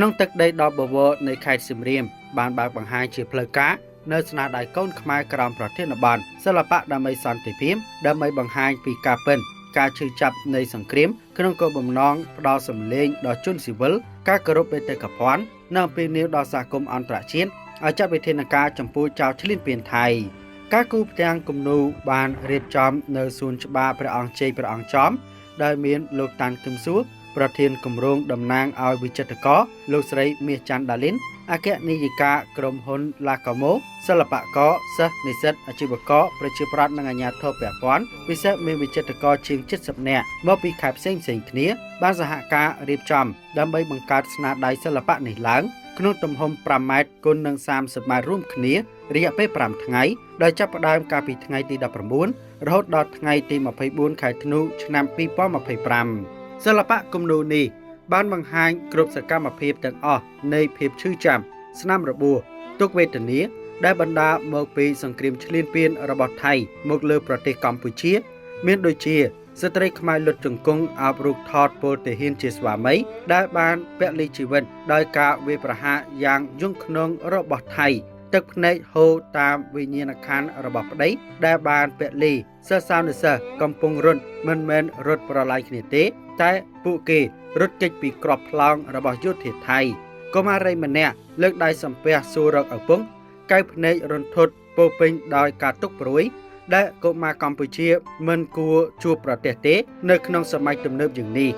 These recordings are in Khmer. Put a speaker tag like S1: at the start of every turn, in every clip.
S1: ក្នុងទឹកដីដ៏បវរនៃខេត្តសៀមរាបបានបើកបង្ហាញជាផ្លូវការនៅស្នាដៃកូនខ្មែរក្រោមប្រធានបទសិល្បៈដើម្បីសន្តិភាពដើម្បីបង្ហាញពីការពិតការឈឺចាប់នៃសង្គ្រាមក្នុងគោលបំណងផ្ដល់សម្លេងដល់ជនស៊ីវិលការគោរពបេតិកភណ្ឌនិងអំពាវនាវដល់សហគមន៍អន្តរជាតិឲ្យចាត់វិធានការចំពោះចោរឈ្លានពានថៃការគូរផ្ទាំងគំនូរបានរៀបចំនៅសួនច្បារព្រះអង្គជ័យព្រះអង្គចំដែលមានលោកតាន់គឹមសួរប្រធានគម្រោងតំណាងឲ្យវិចិត្រករលោកស្រីមាសច័ន្ទដាលីនអគ្គនាយិកាក្រុមហ៊ុនឡាកាម៉ូសិល្បករសិស្សនិស្សិតអាជីវករប្រជាប្រដ្ឋនិងអាជ្ញាធរពាក់ព័ន្ធពិសេសមានវិចិត្រករជាង70នាក់មកពីខេត្តផ្សេងៗគ្នាបានសហការរៀបចំដើម្បីបង្កើតស្នាដៃសិល្បៈនេះឡើងក្នុងទំហំ5ម៉ែត្រគុណនឹង30ម៉ែត្ររួមគ្នារយៈពេល5ថ្ងៃដោយចាប់ផ្ដើមកាលពីថ្ងៃទី19រហូតដល់ថ្ងៃទី24ខែធ្នូឆ្នាំ2025សិល្បៈគំនូរនេះបានបង្ហាញគ្រប់សកម្មភាពទាំងអស់នៃភាពឈឺចាំស្នាមរបួសទុក្ខវេទនាដែលបណ្ដាលមកពីសង្គ្រាមឈ្លានពានរបស់ថៃមកលើប្រទេសកម្ពុជាមានដូចជាស្ត្រីខ្មែរលុតជង្គង់អោបរូបថតពលទាហានជាស្វាមីដែលបានពលីជីវិតដោយការវាយប្រហារយ៉ាងយង់ឃ្នងរបស់ថៃទឹកភ្នែកហូរតាមវិញ្ញាណក្ខន្ធរបស់ប្តីដែលបានពលីសិស្សានុសិស្សកំពុងរត់មិនមែនរត់ប្រឡាយគ្នាទេតែពួកគេរត់គេចពីក្របផ្លោងរបស់យោធាថៃកុមារីម្នាក់លើកដៃសំពះសួររកឪពុកកែវភ្នែករន្ធត់ពោពេញដោយការទុក្ខព្រួយដែលកុមារកម្ពុជាមិនគួរជួបប្រទះទេនៅក្នុងសម័យទំនើបយ៉ាងនេះ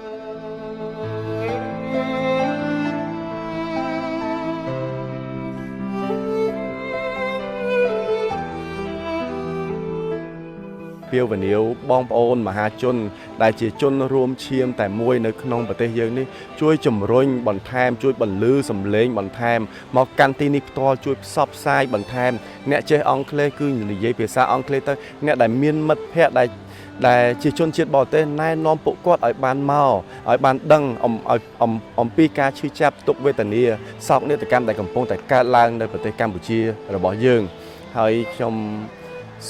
S2: ពាវនាវបងប្អូនមហាជនដែលជាជនរួមឈាមតែមួយនៅក្នុងប្រទេសយើងនេះជួយជំរុញបន្ថែមជួយបន្លឺសម្លេងបន្ថែមមកកាន់ទីនេះផ្ទាល់ជួយផ្សព្វផ្សាយបន្ថែមអ្នកចេះអង់គ្លេសគឺនិយាយភាសាអង់គ្លេសទៅអ្នកដែលមានមិត្តភ័ក្តិដែលជាជនជាតិបរទេសណែនាំពួកគាត់ឲ្យបានមកឲ្យបានដឹងអំពីការឈឺចាប់ទុក្ខវេទនាសោកនាដកម្មដែលកំពុងតែកើតឡើងនៅប្រទេសកម្ពុជារបស់យើងហើយខ្ញុំ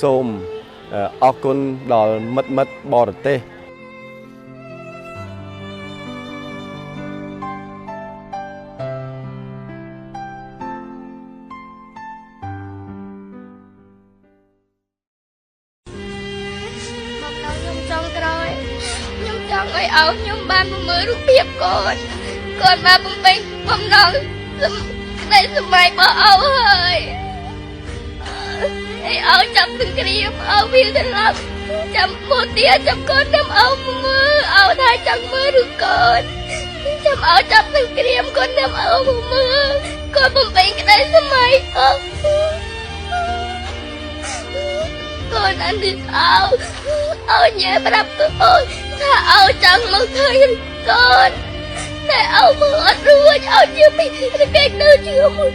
S2: សូមអរគុណដល់មិត្តបរទេស
S3: បំណងខ្ញុំចង់ក្រោយខ្ញុំចង់ឲ្យខ្ញុំបានមើលរូបភាពកូនកូនបានបំពេញបំណងក្តីសម័យរបស់ឪហើយឲ្យចាប់សង្គ្រាមឲ្យវាត្រឡប់ចាំមកទៀតចាំកូនចាំឲ្យមើលឲ្យថាចង់មើលឬកូនចាំឲ្យចាប់សង្គ្រាមកូនចាំឲ្យមើលកូនបំពេញក្តីសម័យកូនអានេះឲ្យញ៉ែប្រាប់កូនថាឲ្យចង់មកឃើញកូនតែឲ្យមើលអត់រួចឲ្យជាពីគេនៅជាមួយ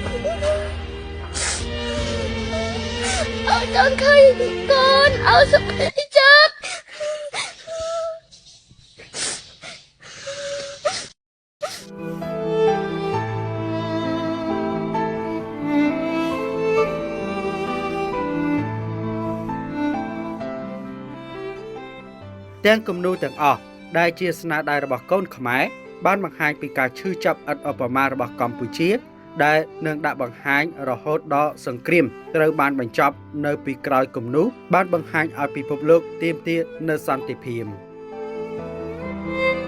S3: ឲ្យចង់ឃើញកូនឲ្យសុខចិត្ត
S1: ទាំងគំនូរទាំងអស់ដែលជាស្នាដៃរបស់កូនខ្មែរបានបង្ហាញពីការឈឺចាប់ឥតឧបមារបស់កម្ពុជាដែលនឹងដាក់បង្ហាញរហូតដល់សង្គ្រាមត្រូវបានបញ្ចប់នៅពីក្រោយគំនូរបានបង្ហាញឲ្យពិភពលោកទាមទារនូវសន្តិភាព។